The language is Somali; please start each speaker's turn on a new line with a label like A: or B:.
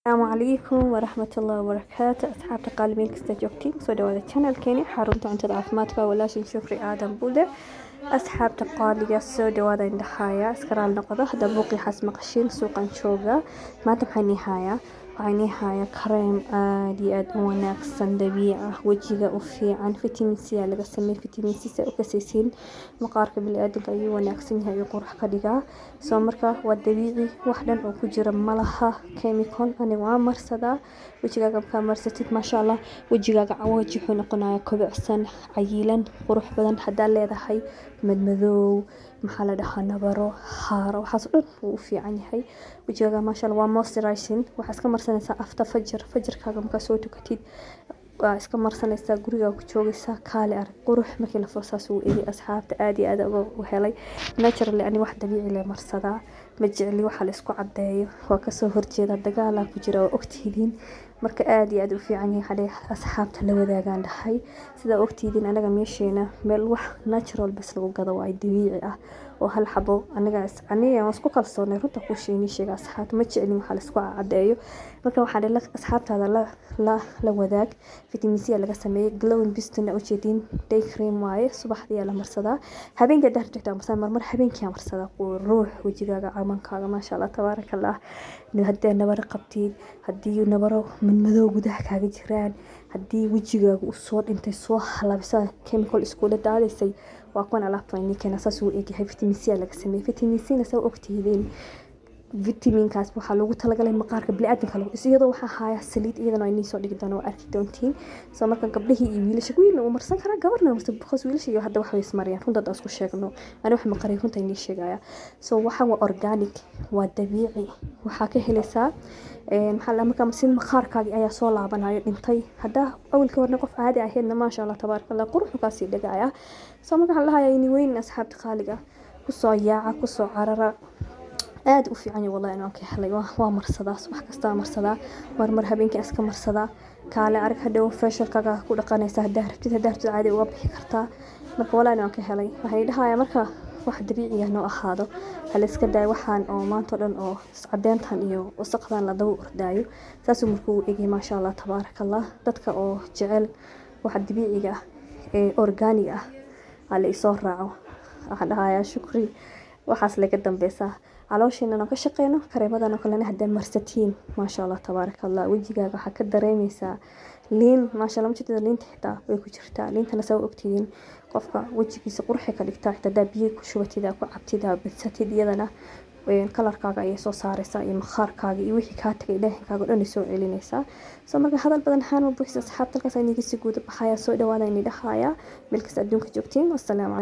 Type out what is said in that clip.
A: Asalaamu calaykum waraxmatullaahi wabarakaatu. Asxaabta qaali, meel kasta joogtiin, soo dhawaada channelkeeni Xarunta Cuntada Caafimaadka. Walaashin Shukri Aadan Buule. Asxaabta qaaliga, soo dhawaada. Indhahaaya iskaraal noqdo hadda buuqii xaas maqashiin. Suuqan jooga maanta. Maxaan nii hayaa? Waxaan nii hayaa kareem aad iyo aad u wanaagsan, dabiici ah, wejiga u fiican. Vitamin C aa laga sameeyay. Vitamin C saa u kasaysiin, maqaarka bini'aadamka ayuu wanaagsan yahay iyo qurux ka dhigaa. Soo marka waa dabiici, wax dhan oo ku jira malaha chemical. Aniga waa marsadaa. Wejigaaga markaa marsatid, maasha Allah, wejigaaga waji wuxuu noqonayaa kobocsan, cayilan, qurux badan. Haddaa leedahay madmadow, maxaa la dhahaa, nabaro, haaro, waxaas oo dhan wuu u fiican yahay wejigaaga, maasha Allah. Waa moisturizing. Waxaa iska marsanaysaa after fajr, fajrkaaga markaa soo tukatid waa iska marsanaysaa, gurigaa ku joogaysaa. Kaale arag qurux markii la furo, saas uu egi. Asxaabta, aad iyo aad uga helay. Naturally, ani wax dabiici le marsadaa. Ma jecli waxa la isku caddeeyo, waa kasoo horjeeda, dagaalaa ku jira, waa ogtihiin. Marka aad iyo aad u fiican yahay, hadhay asxaabta la wadaagaan dhahay. Sidaa ogtihiin, anaga meesheena meel wax natural bas lagu gado waayo, dabiici ah oo hal xabo. Aniga aniga waan isku kalsoonay, runta kuu sheegay sheega. Asxaabta, ma jeclin waxa la isku caddeeyo. Marka waxaan dhihi asxaabtaada la wadaag. Vitamin C laga sameeyay, glowing piston ujeedin. Day cream waaye, subaxdii la marsadaa, habeenkii haddaa rabto xitaa marsadaa, marmar habeenkii marsadaa. Ruux wejigaaga, camankaaga, maasha Allah, tabaaraka Allah. Haddii nabaro qabtid, haddii nabaro madmadow gudaha kaaga jiraan, haddii wejigaaga uu soo dhintay, soo halabisa, chemical iskula daadaysay, waa kuwan alaabta inii keena. Saas uu egyahay. Vitamin C laga sameeyay. Vitamin C na saa ogtihiin, vitaminkaas waxaa loogu talagalay maqaarka bini'aadamka lagu iyadoo waxaa haya saliid, iyadana inii soo dhigi doona, waa arki doontiin. Soo marka gabdhihii iyo wiilasha, wiilna uu marsan karaa, gabarna marsan, because wiilasha iyo hadda wax way ismariyaan. Runta hadda isku sheegno, ani wax maqaray, runta inii sheegaya. So waxaan waa organic, waa dabiici. Waxaa ka helaysaa, maxaa la markaa si maqaarkaagi ayaa soo laabanayo dhintay. Haddaa awalka horna qof caadi ahaydna, maasha Allah, tabaaraka Allah, quruxu kaasii dhigaya. Soo marka waxaan lahayaa ini weyn, asxaabta qaaliga, kusoo yaaca, kusoo carara. Aad u fiican yahay, wallahi inaan ka helay. Waa marsadaa, subax kastaa marsadaa, marmar habeenkii iska marsadaa. Kaale arag, hadhow facialkaaga ku dhaqanaysa haddaa rabtid, haddaa rabtid caadi uga bixi kartaa. Marka wallahi inaan ka helay. Waxay dhahayaa marka wax dabiici ah noo ahaado, hala iska daayo waxaan oo maanta oo dhan oo iscadeyntan iyo wasaqdan la daba ordaayo. Saasuu markuu u egyahay, maasha Allah, tabaaraka Allah. Dadka oo jecel waxa dabiiciga ah ee organic ah hala isoo raaco. Waxaan dhahayaa Shukri, waxaas laga dambeysaa caloosheena ka shaqeyno. Kareemadan oo kalena haddaa marsatiin, maasha Allah, tabaaraka Allah, wejigaaga waxaa ka dareemeysaa liin, maasha Allah. Majeedada liinta xitaa way ku jirtaa. Liintana saa ogtihiin, qofka wejigiisa qurxi ka dhigtaa. Xitaa haddaa biyo ku shubatid, aa ku cabtid, aa badsatid, iyadana kalarkaaga ayay soo saareysaa iyo maqaarkaaga iyo wixii kaa tagay, dheehankaaga dhan ay soo celineysaa. Soo marka hadal badan xaan ma buuxisa. Asxaabta, halkaas ayaan idiga sii guuda baxaya. Soo dhawaada ini dhahaya, meel kasta adduunka joogtiin. Wassalaamu.